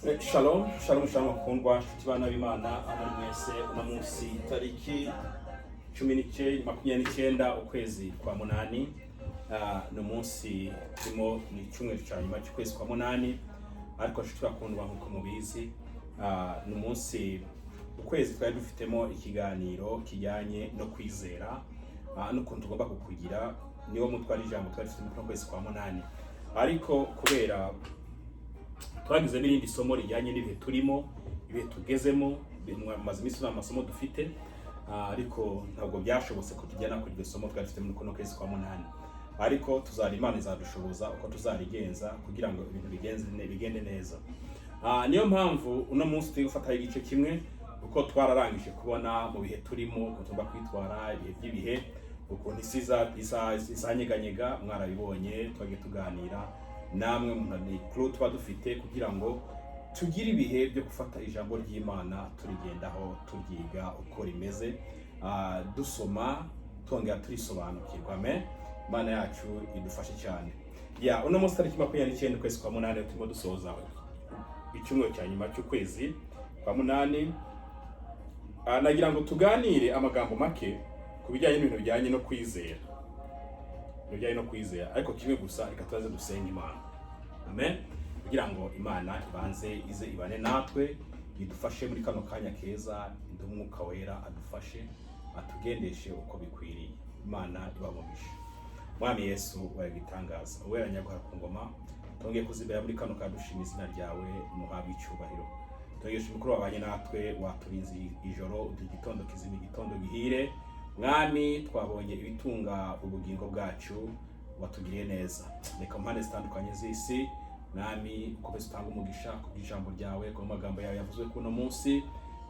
Shalom, shalom, shalom bakundwa, nshuti bana b'Imana, aho muri mwese. Uno munsi tariki 19, 29 ukwezi kwa munani. Ni umunsi turimo, ni icyumweru cya nyuma cy'ukwezi kwa munani. Ariko nshuti bakundwa, nk'uko mubizi, ni umunsi ukwezi twari dufitemo ikiganiro kijyanye no kwizera, n'ukuntu tugomba kukugira. Niwo mutwe ari ijambo twari dufite muri kuno kwezi kwa munani, ariko kubera twagize n'irindi somo rijyanye n'ibihe turimo, ibihe tugezemo, maze iminsi nta masomo dufite, ariko ntabwo byashobotse ko tujyana kuri iryo somo twari dufite muri kuno kwezi kwa munani. Ariko tuzara, Imana izadushoboza uko tuzarigenza kugira ngo ibintu bigende neza. Niyo mpamvu uno munsi turi gufataho igice kimwe, kuko twararangije kubona mu bihe turimo uko tugomba kwitwara, ibihe by'ibihe, ukuntu isi izanyeganyega. Mwarabibonye, twagiye tuganira namwe mu mikuru tuba dufite kugira ngo tugire ibihe byo gufata ijambo ry'Imana, turigendaho, turyiga uko rimeze, dusoma, twongera turisobanukirwa. Amen. Imana yacu idufashe cyane. Ya, uno munsi tariki 29 ukwezi kwa munani, turimo dusoza icyumweru cya nyuma cy'ukwezi kwa munani. Nagira ngo tuganire amagambo make ku bijyanye n'ibintu bijyanye no kwizera, bijyanye no kwizera. Ariko kimwe gusa, reka tubaze dusenga Imana. Amen. Kugira ngo Imana ibanze ize ibane natwe, idufashe muri kano kanya keza, iduhe Umwuka Wera adufashe, atugendeshe uko bikwiriye. Imana ibamugishe. Mwami Yesu wawe gitangaza, uwera nyaguhara ku ngoma, twongeye kuzibera muri kano kanya, dushima izina ryawe, muhabwe icyubahiro. Twongeye gushima ko wabanye natwe, waturinze ijoro, uduha igitondo kizima, igitondo gihire. Mwami, twabonye ibitunga ubugingo bwacu, watugiriye neza. Reka mu mpande zitandukanye z'isi, Mwami, ukomeze utange umugisha ku bw'ijambo ryawe, ku magambo yawe yavuzwe kuno munsi.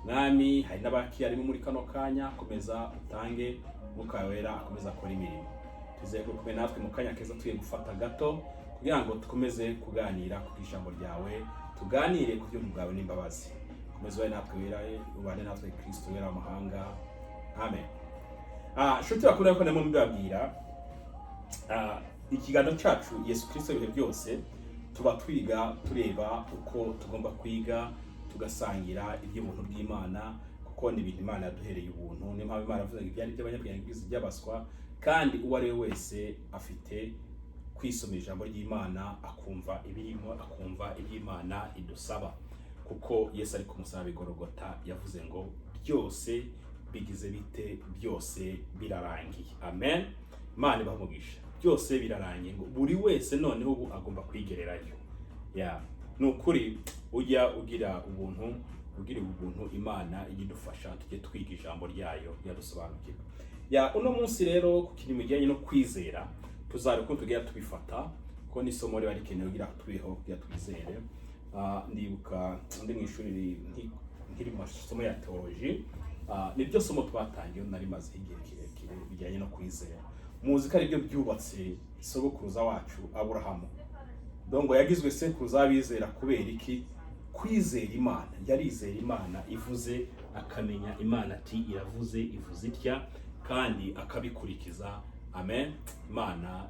Mwami, hari n'abakiri muri kano kanya, komeza utange Umwuka Wera, akomeza akora imirimo. Twizeye ko kumwe natwe mu kanya keza tugiye gufata gato kugira ngo dukomeze kuganira ku bw'ijambo ryawe, tuganire ku by'ubuntu bwawe n'imbabazi. Komeza ube natwe wera, ubane natwe Kristo wera w'amahanga. Amen. Nshuti bakunda ko ndimo mbibabwira, ikiganiro cyacu Yesu Kristo ibihe byose tuba twiga, tureba uko tugomba kwiga, tugasangira iby'ubuntu bw'Imana, kuko ni ibintu Imana yaduhereye ubuntu. Niyo mpamvu Imana yavuze ngo ibyari iby'abanyabwenge bwiza iby'abaswa, kandi uwo ari we wese afite kwisomera ijambo ry'Imana, akumva ibirimo, akumva iby'Imana idusaba. Kuko Yesu ari ku musaraba i Golgotha yavuze ngo byose bigize bite? Byose birarangiye. Amen. Imana ibahe umugisha. Byose birarangiye, ngo buri wese noneho ubu agomba kwigererayo. Ya, ni ukuri ujya ugira ubuntu, ugira ubuntu, Imana ijya idufasha tujye twiga ijambo ryayo yadusobanukirwa. Ya, uno munsi rero ku kintu bijyanye no kwizera, tuzareba uko tugenda tubifata, ko n'isomo riba rikenewe kugira ngo tubeho, kugira twizere. Ndibuka ndi mu ishuri, nkiri mu masomo ya theology, niryo somo twatangiye, nari maze igihe kirekire, bijyanye no kwizera. Muzi ko aribyo byubatse sogokuruza wacu Aburahamu. Dongo yagizwe sekuruza w'abizera kubera iki? Kwizera Imana. Yarizera Imana ivuze, akamenya Imana ati iravuze, ivuze itya, kandi akabikurikiza. Amen. Imana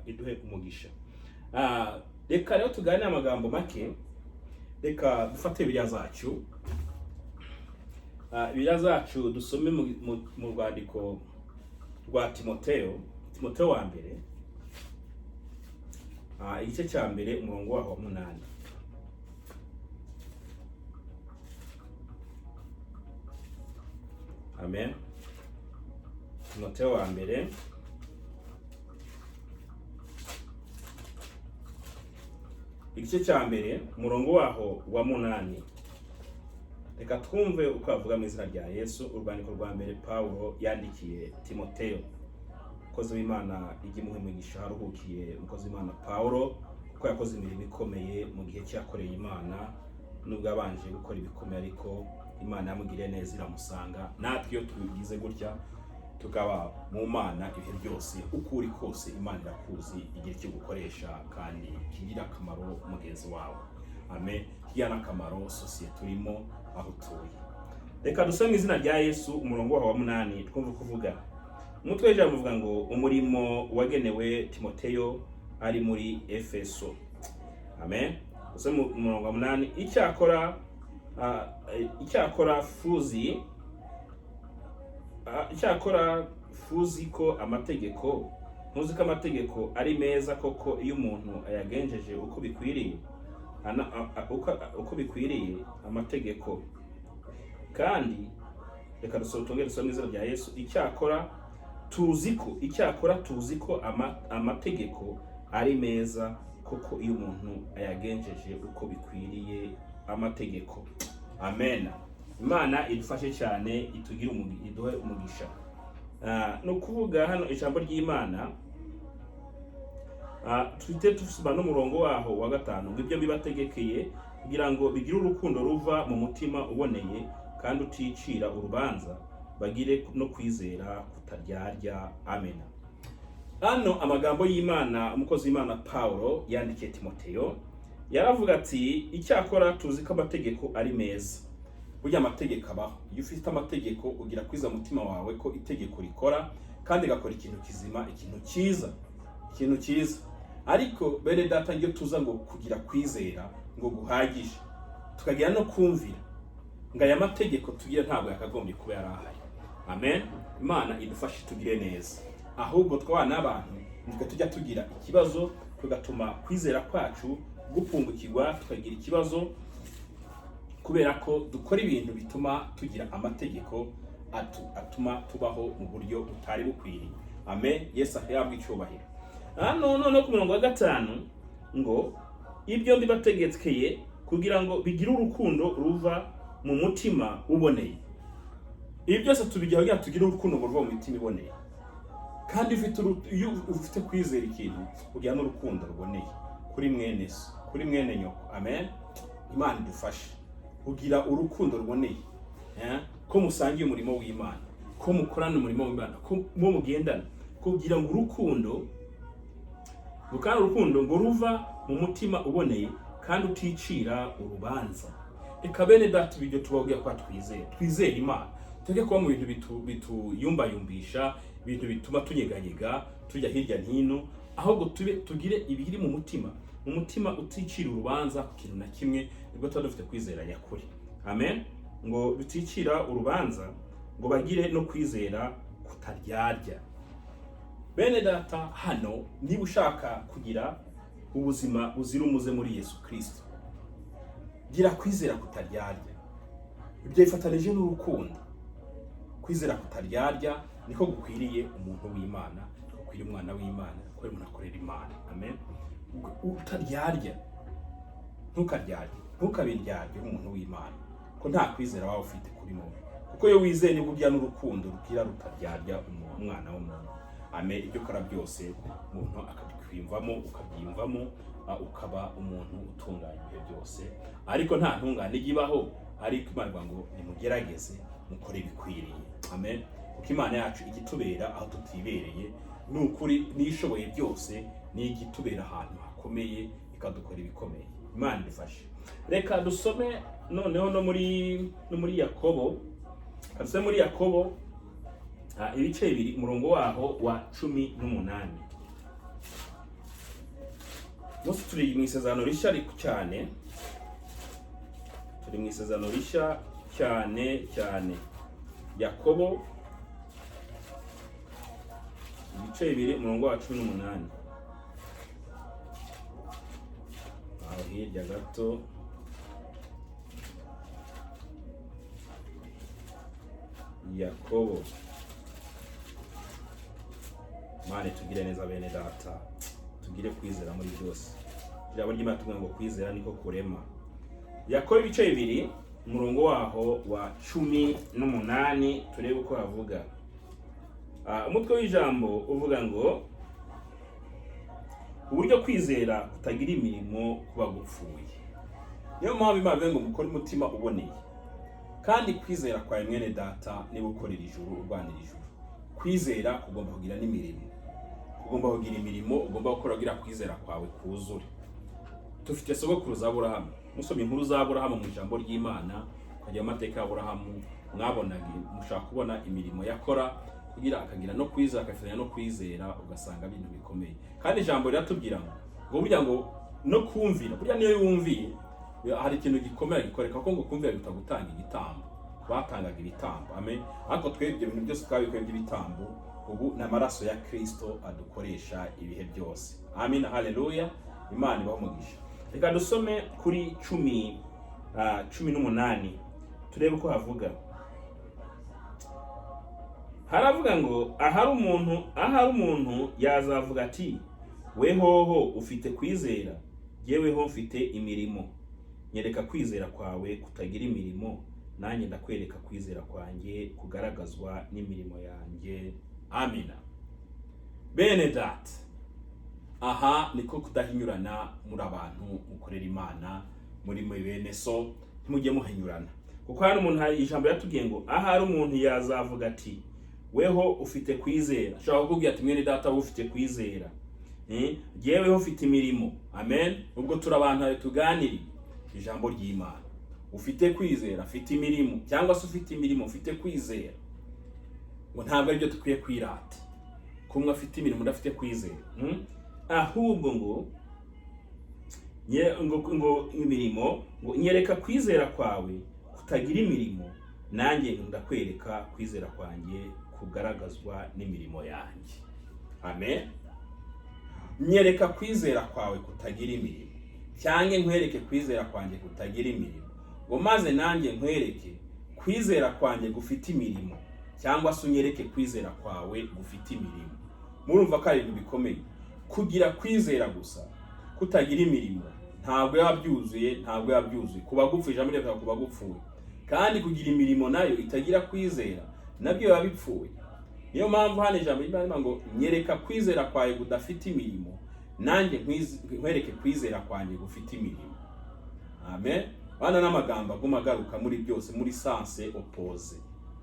iduhe umugisha. Reka rero tuganire amagambo make. Reka dufate Bibiliya zacu, Bibiliya zacu dusome mu rwandiko rwa Timoteyo, Timoteyo wa mbere, igice cya mbere, umurongo waho wa munani. Amen. Timoteyo wa mbere, igice cya mbere, umurongo waho wa munani. Reka twumve uko avuga mu izina rya Yesu. Urwandiko rwa mbere Pawulo yandikiye Timoteyo. Umukozi w'Imana ijya imuha umugisha, aruhukiye umukozi w'Imana Pawulo, kuko yakoze imirimo ikomeye mu gihe cyakoreye Imana. Nubwo yabanje gukora ibikomeye, ariko Imana yamugiriye neza iramusanga. Natwe iyo tubigize gutya, tukaba mu Mana ibihe byose, uko uri kose Imana irakuzi, igira icyo gukoresha kandi kigira akamaro mugenzi wawe. Amen. Kigira n'akamaro sosiyete urimo, aho utuye. Reka dusome izina rya Yesu, umurongo waho wa munani, twumve kuvuga. Umutwe w'ijambo uvuga ngo umurimo wagenewe Timoteyo ari muri Efeso. Amen. Dusome mu murongo wa 8. Icyakora fuzi ko amategeko, ntuzi ko amategeko ari meza koko iyo umuntu ayagenjeje uko bikwiriye, uko bikwiriye amategeko. Kandi reka dusome, tongere dusome izina rya Yesu. Icyakora tuzi ko amategeko ari meza koko iyo umuntu ayagenjeje uko bikwiriye amategeko. Amen. Imana idufashe cyane, itugire iduhe umugisha. Ni ukuvuga hano ijambo ry'Imana, tuhite tusoma n'umurongo waho wa 5 ngo: "Ibyo mbibategekeye kugira ngo bigire urukundo ruva mu mutima uboneye kandi uticira urubanza, bagire no kwizera kutaryarya." Amen. Hano amagambo y'Imana, umukozi w'Imana Paulo yandikiye Timoteyo, yaravuga ati: "Icyakora tuzi ko amategeko ari meza." Burya amategeko abaho. Iyo ufite amategeko ugira kwiza umutima wawe ko itegeko rikora kandi rigakora ikintu kizima, ikintu cyiza, ikintu cyiza. Ariko bene data, iyo tuza ngo kugira kwizera ngo guhagije, tukagira no kumvira, ngo aya mategeko tugira ntabwo yakagombye kuba yari ahari. Amen. Imana idufashe tugire neza. Ahubwo twabana n'abantu nitwe tujya tugira ikibazo, tugatuma kwizera kwacu gupfungukirwa, tukagira ikibazo kubera ko dukora ibintu bituma tugira amategeko atuma tubaho mu buryo butari bukwiriye. Amen. Yesu ahabwe icyubahiro. Hano noneho ku murongo wa 5 ngo: "Ibyo mbibategekeye kugira ngo bigire urukundo ruva mu mutima uboneye." Ibi byose tubigira kugira ngo tugire urukundo ruva mu mitima iboneye. Kandi iyo ufite kwizera ikintu, ugira n'urukundo ruboneye kuri mwene so, kuri mwene nyoko. Amen. Imana idufashe. Ugira urukundo ruboneye, ko musangiye umurimo w'Imana, ko mukorana umurimo w'Imana, ko mugendana, kugira ngo urukundo ngo, kandi urukundo ngo ruva mu mutima uboneye kandi uticira urubanza. Reka bene data, ibyo tubabwira ko twizeye, twizere Imana, tureke kuba mu bintu bituyumbayumbisha, ibintu bituma tunyeganyega tujya hirya hino, ahubwo tube tugire ibiri mu mutima, mu mutima uticira urubanza ku kintu na kimwe, nibwo tuba dufite kwizera nyakuri. Amen. Ngo biticira urubanza, ngo bagire no kwizera kutaryarya. Bene data, hano niba ushaka kugira ubuzima buzira umuze muri Yesu Kristo, gira kwizera kutaryarya. Ibyo bifatanije n'urukundo. Kwizera kutaryarya niko gukwiriye umuntu w'Imana, gukwiriye umwana w'Imana, gukwiriye umuntu akorera Imana. Amen. Utaryarya, ntukaryarye, ntukabiryarye umuntu w'Imana, ko nta kwizera waba ufite kuri wowe, kuko iyo wizeye nibwo ugira n'urukundo rugira rutaryarya umwana w'umuntu. Amen. Ibyo ukora byose umuntu akabyiyumvamo, ukabyiyumvamo, ukaba umuntu utunganye ibihe byose. Ariko nta ntungane ijya ibaho, ariko Imana ivuga ngo nimugerageze mukore ibikwiriye. Amen. Kuko Imana yacu ijya itubera aho tutibereye. Ni ukuri n'ishoboye byose, ni ijya itubera ahantu hakomeye, ikadukora ibikomeye. Imana idufashe. Reka dusome noneho no muri Yakobo. Reka dusome muri Yakobo, ibice 2, umurongo waho wa 18. Munsi turi mu Isezerano Rishya, ariko cyane turi mu Isezerano Rishya cyane cyane. Yakobo ibice 2, umurongo wa 18, aho hirya gato. Yakobo. Mane tugire neza bene data, tugire kwizera muri byose. Ijambo ry'Imana tuvuga ngo kwizera niko kurema. Yakobo ibice 2, umurongo waho wa 18, turebe uko havuga. Umutwe w'ijambo uvuga ngo uburyo kwizera kutagira imirimo kuba gupfuye. Niyo mpamvu Imana ivuga ngo mukore umutima uboneye. Kandi kwizera kwawe mwene data, niba ukorera ijuru, urwanira ijuru, kwizera kugomba kugira n'imirimo, ugomba kugira imirimo ugomba gukora kugira kwizera kwawe kuzure. Dufite sogokuruza Aburahamu. Musomye inkuru za Aburahamu mu ijambo ry'Imana, ukajya mu mateka ya Aburahamu, mwabonaga mushaka kubona imirimo yakora kugira akagira no kwizera, akafatanya no kwizera, ugasanga ibintu bikomeye. Kandi ijambo riratubwira ngo burya ngo No kumvira, burya niyo wumviye hari ikintu gikomeye gikoreka, kuko ngo kumvira biruta gutanga igitambo. Batangaga ibitambo, amen. Ariko twe ibyo bintu byose twabikuye by'ibitambo, ubu ni amaraso ya Kristo adukoresha ibihe byose. Amen, haleluya. Imana ibaho umugisha. Reka dusome kuri 18, turebe uko havuga. Haravuga ngo ahari umuntu yazavuga ati: "Wehoho ufite kwizera, jyeweho mfite imirimo. Nyereka kwizera kwawe kutagira imirimo, nanjye ndakwereka kwizera kwanjye kugaragazwa n'imirimo yanjye." Amina. Bene data, aha niko kudahinyurana muri abantu mukorera Imana, muri mwe bene so, ntimujye muhinyurana. Kuko hano umuntu, hari ijambo yatubwiye ngo ahari umuntu yazavuga ati: "Weho ufite kwizera." Ashobora kukubwira ati: "Mwene data, wowe ufite kwizera, jyeweho ufite imirimo." Amen. Ubwo turi abantu tuganiriye ijambo ry'Imana. Ufite kwizera, afite imirimo, cyangwa se ufite imirimo, ufite kwizera, ngo ntabwo aribyo dukwiye kwirata, kumwe afite imirimo undi afite kwizera. Ahubwo ngo imirimo, ngo nyereka kwizera kwawe kutagira imirimo, nanjye ndakwereka kwizera kwanjye kugaragazwa n'imirimo yanjye. Amen. Nyereka kwizera kwawe kutagira imirimo, cyangwa nkwereke kwizera kwanjye kutagira imirimo, ngo maze nanjye nkwereke kwizera kwanjye gufite imirimo, cyangwa se unyereke kwizera kwawe gufite imirimo. Murumva ko ari ibintu bikomeye. Kugira kwizera gusa kutagira imirimo ntabwo biba byuzuye, ntabwo biba byuzuye. Kuba gupfuye, ijambo rivuga kuba gupfuye. Kandi kugira imirimo nayo itagira kwizera nabyo biba bipfuye. Niyo mpamvu hano ijambo ry'Imana rivuga ngo: "Nyereka kwizera kwawe kudafite imirimo, nanjye nkwereke kwizera kwanjye gufite imirimo." Amen. Bana n'amagambo aguma agaruka muri byose muri sens opposé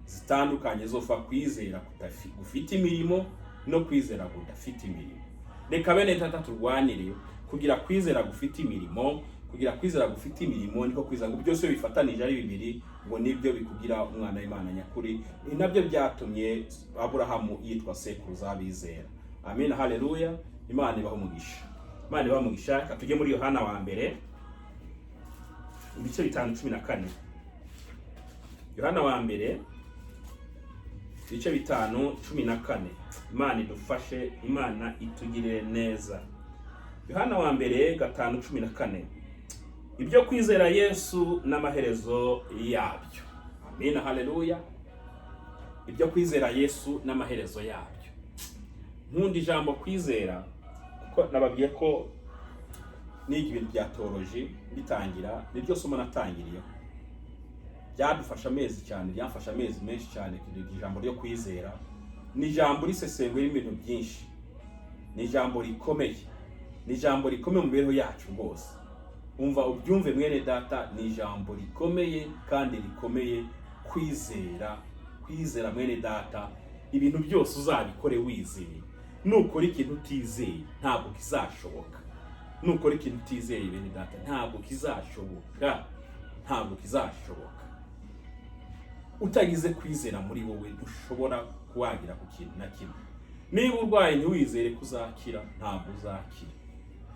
zitandukanye zofa kwizera gufite imirimo no kwizera kudafite imirimo. Reka bene tata turwanire kugira kwizera gufite imirimo. Kugira kwizera gufite imirimo niko kwizera, ngo byose bifatanije ari bibiri, ngo nibyo bikugira umwana w'Imana nyakuri. Ni nabyo byatumye Aburahamu yitwa sekuruza w'abizera. Amen, haleluya. Imana ibaho umugisha, Imana ibaho umugisha. Reka tujye muri Yohana wa mbere, ibice 5:14. Yohana wa mbere, ibice 5:14. Imana idufashe, Imana itugirire neza. Yohana wa mbere 5:14. Ibyo kwizera Yesu n'amaherezo yabyo. Amina, haleluya. Ibyo kwizera Yesu n'amaherezo yabyo. Nkunda ijambo kwizera, kuko nababwiye ko niga ibintu bya théologie bitangira, niryo somo natangiriyeho. Byadufasha amezi cyane, byamfasha amezi menshi cyane kugira ijambo ryo kwizera. Ni ijambo risesenguye ibintu byinshi, ni ijambo rikomeye, ni ijambo rikomeye mu mibereho yacu rwose. Umva ubyumve mwene data, ni ijambo rikomeye kandi rikomeye. Kwizera, kwizera mwene data, ibintu byose uzabikore wizeye. Nukora ikintu utizeye ntabwo kizashoboka. Nukora ikintu utizeye bene data, ntabwo kizashoboka, ntabwo kizashoboka. Utagize kwizera muri wowe ntushobora kuwagira ku kintu na kimwe. Niba urwaye ntiwizere ko uzakira, ntabwo uzakira.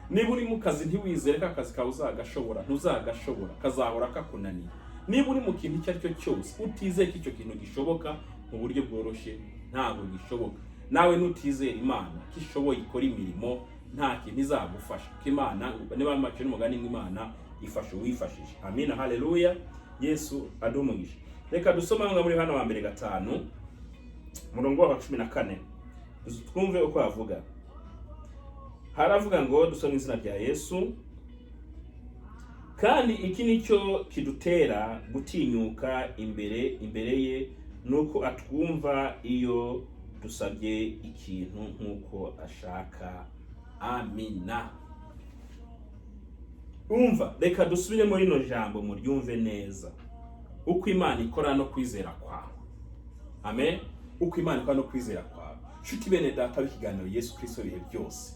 Niba uri mu kazi ntiwizere ko akazi kawe uzagashobora, ntuzagashobora, kazahora kakunaniye. Niba uri mu kintu icyo ari cyo cyose utizeye ko icyo kintu gishoboka mu buryo bworoshye, ntabwo gishoboka. Nawe nutizera Imana ko ishoboye, ikora imirimo, nta kintu izagufasha. Ko Imana, niba mace n'umugani ngo Imana ifasha uwifashije. Amina, haleluya. Yesu aduhe umugisha. Reka dusome aho ngaho muri Yohana wa mbere 5, umurongo wa 14, twumve uko havuga. Haravuga ngo, dusome izina rya Yesu: "Kandi iki nicyo kidutera gutinyuka imbere ye, nuko atwumva iyo dusabye ikintu nk'uko ashaka." Amina. Umva, reka dusubire muri rino jambo muryumve neza, uko Imana ikora no kwizera kwawe. Amen. Uko Imana ikora no kwizera kwawe. Nshuti bene data b'ikiganiro Yesu Kristo ibihe byose,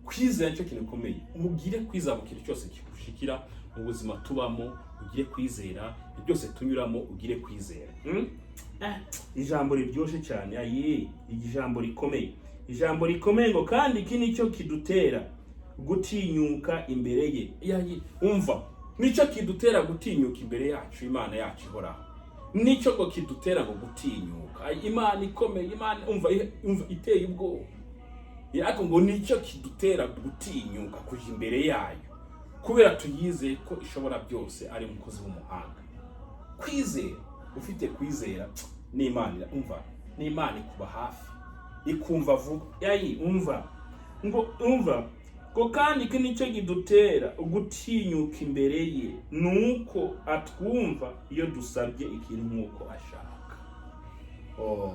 kwizera nicyo kintu gikomeye. Mugire kwizera mu kintu cyose kigushikira mu buzima tubamo, ugire kwizera byose tunyuramo, ugire kwizera. Ijambo riryoshye cyane, ayi, ijambo rikomeye, ijambo rikomeye ngo: "Kandi iki nicyo kidutera Gutinyuka imbere ye. Umva, nicyo kidutera gutinyuka imbere yacu, Imana yacu ihoraho. Nicyo ngo kidutera ngo gutinyuka. Ay, Imana ikomeye, Imana, umva, iteye ubwoba, ariko ngo nicyo kidutera gutinyuka kujya imbere yayo, kubera tuyizeye ko ishobora byose, ari umukozi w'umuhanga. Kwizera, ufite kwizera n'Imana, umva, n'Imana ikuba hafi, ikumva vuba. Yayi, umva ngo, umva ngo kandi iki nicyo kidutera gutinyuka imbere ye, nuko atwumva iyo dusabye ikintu nk'uko ashaka. Oh,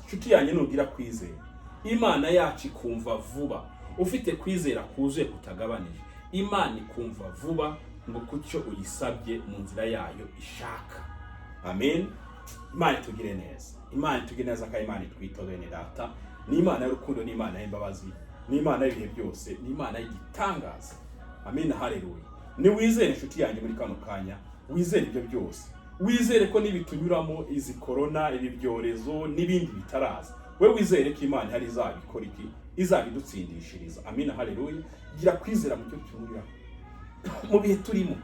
nshuti yanjye, nugira kwizera, Imana yacu ikumva vuba. Ufite kwizera kuzuye kutagabanije, Imana ikumva vuba ngo kucyo uyisabye mu nzira yayo ishaka. Amen. Imana itugire neza, Imana itugire neza, kandi Imana itwiteho. Bene data, ni Imana y'urukundo, ni Imana y'imbabazi, ni Imana y'ibihe byose, ni Imana y'igitangaza. Amen, haleluya. Niwizere, inshuti yanjye, muri kano kanya wizere ibyo byose, wizere ko n'ibitunyuramo, izi korona, ibi byorezo n'ibindi bitaraza, we wizere ko Imana hari izabikora, iki izabidutsindishiriza. Amen, haleluya. Gira kwizera mu cyo tunyuramo, mu bihe turimo.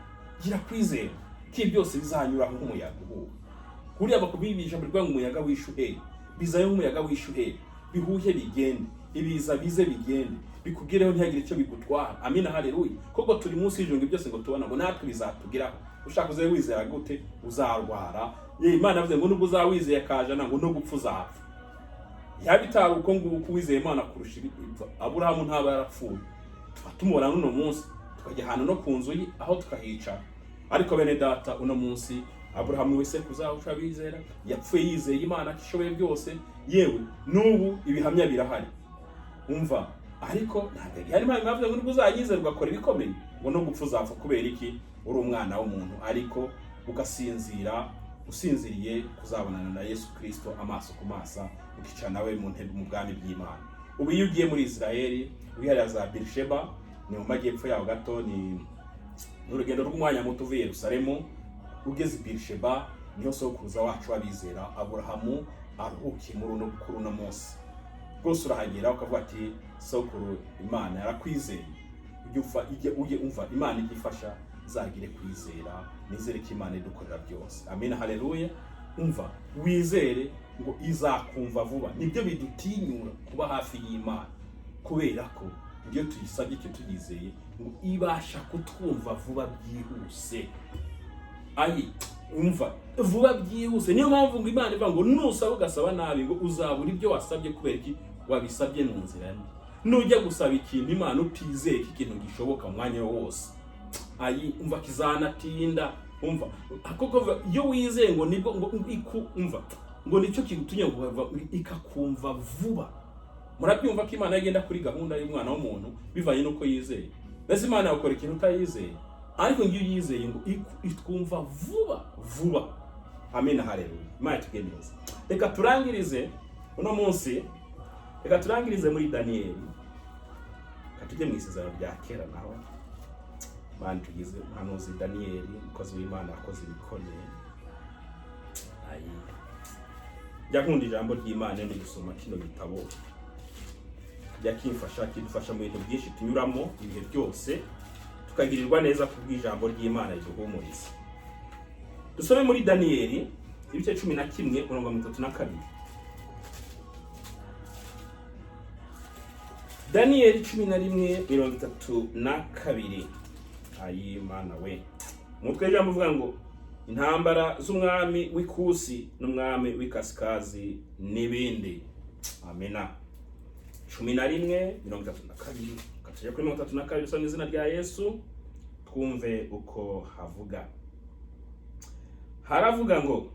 Gira kwizera ko ibi byose bizanyuraho nk'umuyaga uhuha. Kuriya bakubwiye ijambo rivuga ngo umuyaga w'ishuheri, bizayo nk'umuyaga w'ishuheri, bihuhe bigende, ibiza bize bigende, bikugireho, ntihagire icyo bigutwara. Amina, haleluya. Koko turi munsi y'ijuru, ngo byose ngo tubona ngo natwe bizatugeraho. Ushaka uzabe wizera gute? Uzarwara. Ye, Imana yavuze ngo nubwo uzawizeye kajana, ngo no gupfa uzapfa. Yaba itari uko nguko, wizeye Imana kurusha Aburahamu ntaba yarapfuye, tuba tumubona n'uno munsi, tukajya ahantu no ku nzu ye aho tukahicara. Ariko bene data, uno munsi Aburahamu wese kuzahusha bizera yapfuye yizeye Imana ko ishoboye byose. Yewe, n'ubu ibihamya birahari. Umva, ariko ntabwo hari impamvu yavuze ngo nubwo uzanyizera ugakora ibikomeye, ngo no gupfa uzapfa. Kubera iki? Uri umwana w'umuntu, ariko ugasinzira, usinziriye kuzabonana na Yesu Kristo amaso ku maso, ukicara nawe mu ntebe mu bwami bw'Imana. Ubu iyo ugiye muri Israeli, wihariye za Beersheba, ni mu majyepfo yaho gato, ni urugendo rw'umwanya muto uvuye Yerusalemu ugeze i Beersheba, niho sokuruza wacu w'abizera Aburahamu aruhukiye muri uno kuri uno munsi. Rwose urahagera ukavuga ati: "Sokuru, Imana yarakwizeye." Ujye upfa, ujye ujye umva, Imana ijye ifasha nzagire kwizera, nizere ko Imana idukorera byose. Amen, haleluya. Umva, wizere ngo izakumva vuba. Nibyo bidutinyura kuba hafi y'Imana, kubera ko iyo tuyisabye icyo tuyizeye, ngo ibasha kutwumva vuba byihuse. Ayi, umva, vuba byihuse. Niyo mpamvu ngo Imana ivuga ngo nusaba ugasaba nabi, ngo uzabura ibyo wasabye. Kubera iki? Wabisabye mu nzira mbi. Nujya gusaba ikintu Imana utizeye ko ikintu gishoboka mu mwanya wose, ayi, umva, kizanatinda. Umva, kuko iyo wizeye ngo nibwo ngo iku, umva, ngo nicyo kigutumye ngo ikakumva vuba. Murabyumva ko Imana igenda kuri gahunda y'umwana w'umuntu bivanye n'uko yizeye. Mbese Imana yakora ikintu utayizeye? Ariko iyo uyizeye, ngo itwumva vuba vuba. Amen, haleluya. Imana itugire neza. Reka turangirize uno munsi, reka turangirize muri Daniyeli. Reka tujye mu Isezerano rya Kera naho. Imana tugize umuhanuzi Daniyeli, umukozi w'Imana wakoze ibikomeye. Ayi, njya nkunda ijambo ry'Imana, ndi gusoma kino gitabo kijya kimfasha, kidufasha mu bintu byinshi tunyuramo ibihe byose, tukagirirwa neza kubw'ijambo ry'Imana riduhumuriza. Dusome muri Daniyeli ibice 11, umurongo 32. Daniyeli 11:32. Ayi Mana we! Umutwe w'ijambo uvuga ngo intambara z'umwami w'ikusi n'umwami w'ikasikazi n'ibindi. Amena. 11:32. Tujya kuri 32, usome izina rya Yesu, twumve uko havuga. Haravuga ngo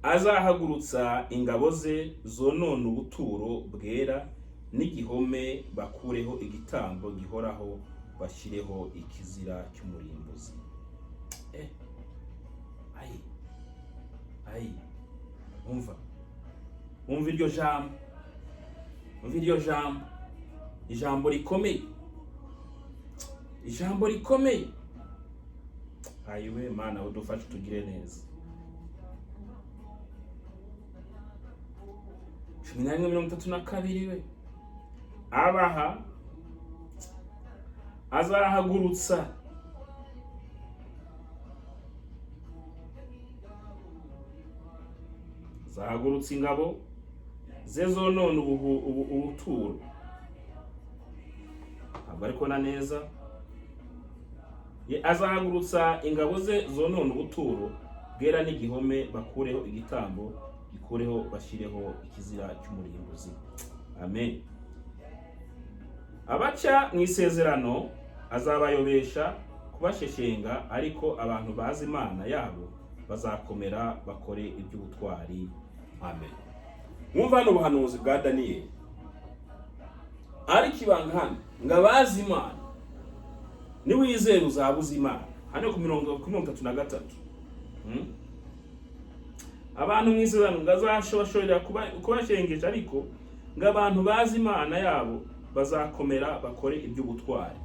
azahagurutsa ingabo ze zonona ubuturo bwera n'igihome, bakureho igitambo gihoraho, bashyireho ikizira cy'umurimbuzi. Ayi, ayi, umva, umva iryo jambo, umva iryo jambo, ijambo rikomeye, ijambo rikomeye. Ayiwe Mana, udufashe tugire neza. 11:32 we. Abaha azahagurutsa ingabo ze zonona ubuturo. Ntabwo ari kubona neza. Azahagurutsa ingabo ze zonona ubuturo bwera n'igihome, bakureho igitambo gikureho, bashyireho ikizira cy'umurimbuzi. Amen. Abaca mu isezerano azabayobesha kubasheshenga, ariko abantu bazi Imana yabo bazakomera bakore iby'ubutwari. Amen. Mwumva hano ubuhanuzi bwa Daniyeli, ariko ibanga hano ngo abazi Imana, niwizera uzaba uzi Imana. Hano ku 33. Abantu mu isezerano ngo azashobora kubashengesha, ariko ngo abantu bazi Imana yabo bazakomera bakore iby'ubutwari.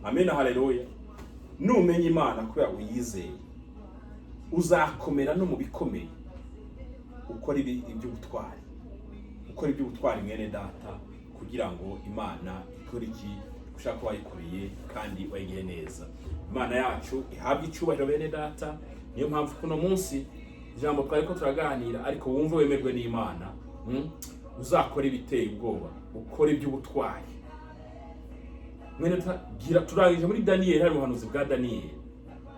Amen, haleluya. Numenya Imana kubera uyizeye, uzakomera no mu bikomeye, ukora iby'ubutwari, ukora iby'ubutwari mwene data, kugira ngo Imana ikore iki ushaka wayikoreye kandi wayigire neza. Imana yacu ihabwe icyubahiro bene data. Niyo mpamvu kuno munsi ijambo twari ko turaganira, ariko wumve wemerwe n'Imana, uzakora ibiteye ubwoba, ukora iby'ubutwari mwene data. Turangije muri Daniyeli, hari ubuhanuzi bwa Daniyeli.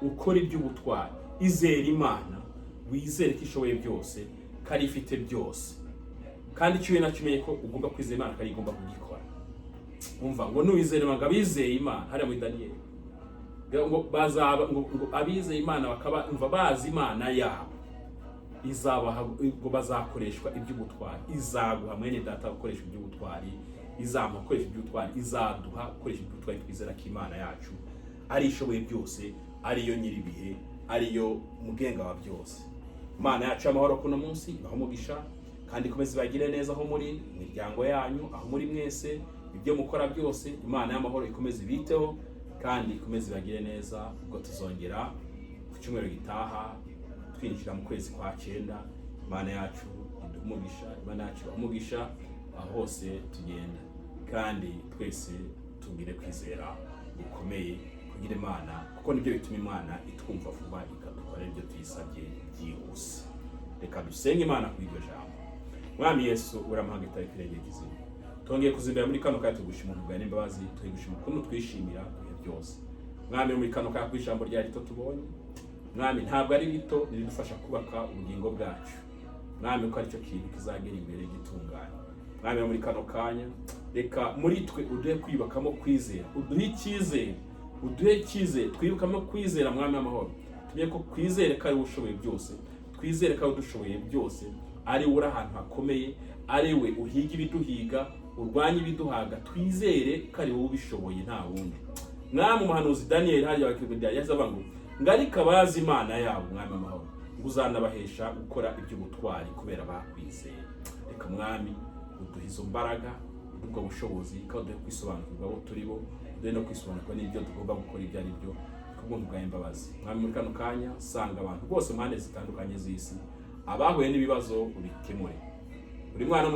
Ukora iby'ubutwari, izera Imana, wizere ko ishoboye byose, ko ari ifite byose, kandi icyo nacyo umenye ko ugomba kwizera Imana, kandi igomba kugikora. Umva ngo nuwizera Imana, ngo abizeye Imana hariya muri Daniyeli ngo bazaba ngo abizeye Imana bakaba umva bazi Imana yabo, izabaha ngo bazakoreshwa iby'ubutwari. Izaguha mwene data gukoresha iby'ubutwari, izamuha gukoresha iby'ubutwari, izaduha gukoresha iby'ubutwari. Twizera ko Imana yacu ari ishoboye byose, ariyo nyiribihe, ariyo mugenga wa byose. Imana yacu y'amahoro kuno munsi ibahe umugisha kandi ikomeze ibagire neza aho muri miryango yanyu, aho muri mwese, ibyo mukora byose. Imana y'amahoro ikomeze ibiteho kandi ikomeze ibagire neza. Ubwo tuzongera ku cyumweru gitaha twinjira mu kwezi kwa 9. Imana yacu iduhe umugisha, Imana yacu ibahe umugisha aho hose tugenda, kandi twese tugire kwizera gukomeye kugira Imana, kuko nibyo bituma Imana itwumva vuba ikadukorera ibyo tuyisabye byihuse. Reka dusenge Imana kuri iryo jambo. Mwami Yesu, uramuhanga itari kwirengera izina, tongeye kuzimbera muri kano kanya tugushima ubuntu bwawe n'imbabazi, tugushima ukuntu twishimira ibihe byose. Mwami, muri kano kanya kw'ijambo rya rito tubonye, Mwami, ntabwo ari rito, riridufasha kubaka ubugingo bwacu, Mwami, ko aricyo kintu kizagera imbere gitunganye. Mwami, muri kano kanya reka muri twe uduhe kwiyubakamo kwizera, uduhe icyizere, uduhe icyizere, twiyubakamo kwizera. Mwami w'amahoro, tumenye ko kwizere ko ari wowe ushoboye byose, twizere ko ari wowe udushoboye byose, ari we uri ahantu hakomeye, ari we uhiga ibiduhiga, urwanya ibiduhaga. Twizere ko ari wowe ubishoboye, nta wundi. Mwami, umuhanuzi Daniyeli hariya bakibwira yaje avuga ngo ngarika abazi Imana yabo, Mwami w'amahoro, ngo uzanabahesha gukora iby'ubutwari kubera bakwizeye. Reka Mwami uduhe izo mbaraga, ubwo bushobozi, kandi uduhe kwisobanukirwa abo turi bo, uduhe no kwisobanukirwa n'ibyo tugomba gukora ibyo ari byo, kubw'ubuntu bwawe imbabazi. Mwami, muri kano kanya sanga abantu bose mu mpande zitandukanye z'isi, abahuye n'ibibazo ubikemure. Buri mwana